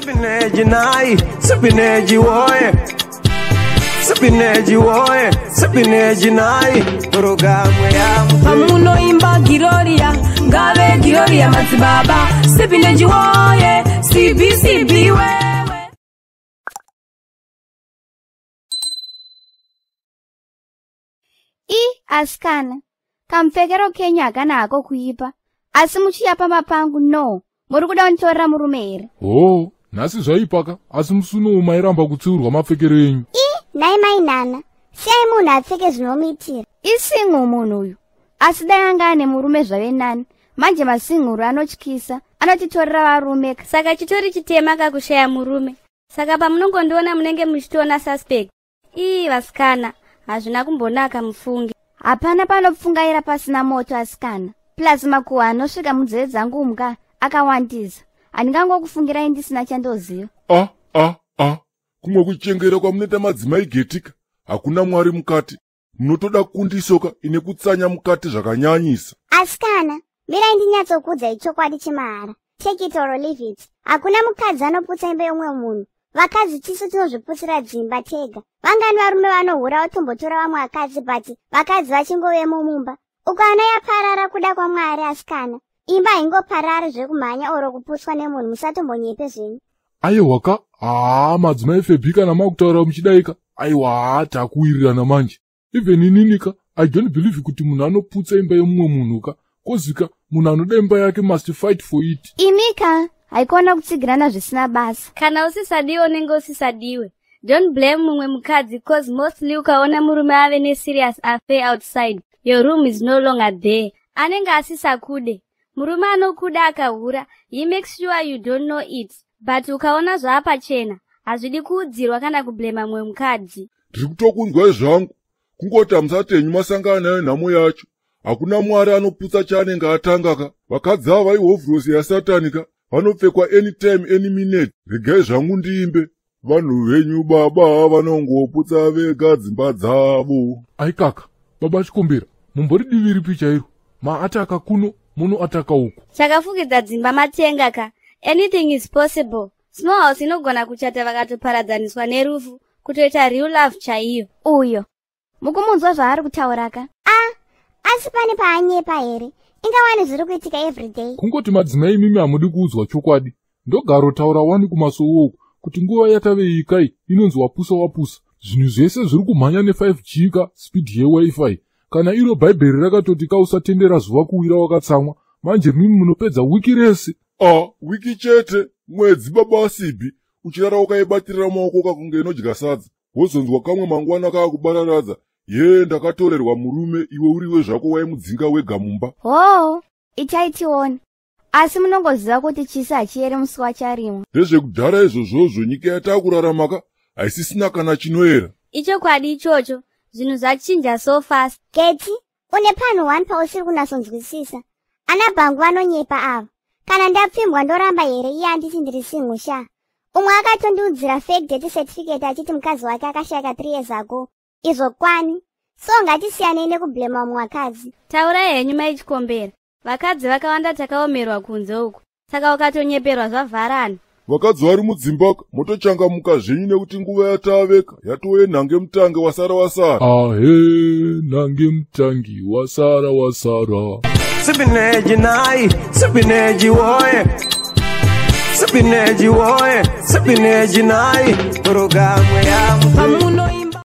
Sipineji nai, sipineji woye. Sipineji woye, sipineji nai, programu ya Pamunoimba Giroria, ngave Giroria madzibaba, sipineji woye, CBCB wewe. I asikana, kamupfekero kenyu hakanako kuipa, asi muchiya pamba pangu no, muri kuda kunditorera murume here? Hoo, nhasi zvaipaka, asi musi unowu mairamba kutsiurwa mapfekero enyu. I nhai mainana, siyai munhu apfeke zvinomuitira. Isingu munhu uyu, asi dai anga ane murume zvave nani. Manje masinguru anotyisa, anotitorera varume. Saka chitori chitema kakushaya murume. Saka pamunongondiona munenge muchitiona suspect. Ii vasikana, hazvina kumbonaka mufunge. Hapana panopfungaira pasina moto asikana. Plus makuhwa anosvika munzeve dzangu muka akawandisa. Handingangokufungirai ndisina chandoziva. A a a, kumwe kuchengera kwamunoita madzimai getika, hakuna Mwari mukati. Munotoda kundisoka ine kutsanya mukati zvakanyanyisa. Asikana, mirai ndinyatsokuudzai chokwadi chemahara. Take it or leave it. Hakuna mukadzi anoputsa imba yomumwe munhu. Vakadzi tisu tinozviputsira dzimba tega. Vangani varume vanohura vatombotora vamwe vakadzi, but vakadzi vachingovemo mumba. Ukaona yaparara kuda kwaMwari asikana. Imba haingoparari zvekumhanya oro kuputswa nemunhu, musatombonyepe zvenyu. Aiwaka, haa madzimai Febhi kana makutaura muchidaika, aiwa haa takuwirirana manje. Even ininika, I don't believe kuti munhu anoputsa imba yemumwe munhu ka. Kozika, munhu anoda imba yake must fight for it. Imika, haikona kutsigirana zvisina basa. Kana usisadiwe unenge usisadiwe. Don't blame mumwe mukadzi, cause mostly ukaona murume ave neserious affair outside, your room is no longer there. Anenge asisakude. Murume anokuda akahura, he makes sure you don't know it. But ukaona zvaapachena, hazvidi kuudzirwa kana kublema mumwe mukadzi. Ndiri kutokunzwai zvangu, kungoti hamusati henyu masangana nayo nhamo yacho. Hakuna Mwari anoputsa chaanenge atangaka. Vakadzi ava ihovhurosi yaSatani ka, vanopfekwa anytime any minute. Regai zvangu ndiimbe. Vanhu venyu baba vanongoputsa vega dzimba dzavo. Aikaka, baba Chikombera, mumbori divi ripi chairo? Maataka kuno, munoataka uku. Chakafukidza dzimba matenga ka. Anything is possible. Small house inogona kuchata vakatoparadzaniswa nerufu, kutoita real love chaiyo. Uyo, mukumunzwa zvaari kutaura ka? A, asi pane paanyepa here? Ingawani zviri kuitika everyday. Kungoti madzimai imimi hamudi kuudzwa chokwadi. Ndogarotaura wani kumasowo uku kuti nguva yatave ikai inonzi wapusa wapusa. Zvinhu zvese zviri kumhanya ne5G ka, speed yeWi-Fi. Kana iro Bhaibheri rakatoti kausatendera zuva kuwira wakatsamwa. Manje mimi munopedza wiki rese. A, wiki chete, mwedzi baba Sibhi, uchirara wakaibatirira maoko kakunge inodya sadza. Wozonzwa kamwe mangwana kaakubararadza. Ye, ndakatorerwa murume, iwe uriwe zvako waimudzinga wega mumba. Hoo, itai tione. Asi munongoziva kuti chisi hachiyeri musi wacharimwa. Ndezvekudhara izvozvozvo, nyika yataakurarama haisisina kana chinoera. Ichokwadi ichocho, zvinhu zvachinja so fast. Geti, une panhu one pausiri kunatsonzwisisa. Ana bhangu vanonyepa ava. Kana ndapfimbwa ndoramba here iye anditi ndiri single sha. Umwe akatondiudzira fake death certificate achiti mukadzi wake akashayika 3 years ago. Izvo kwani. So ngatisiyanei nekublema mumwe vakadzi. Taurai henyu mai Chikombera. Vakadzi vakawanda takaomerwa kunze uku. Saka ukatonyeperwa zvavharana. Vakadzi vari mudzimba motochangamuka zvenyu nekuti nguva yataaveka yatove nhange mutange wasara wasara. Ahe, nhange mutangi wasara wasara. Sipineji nai, sipineji woye. Sipineji woye, sipineji nai, programu ya Pamunoimba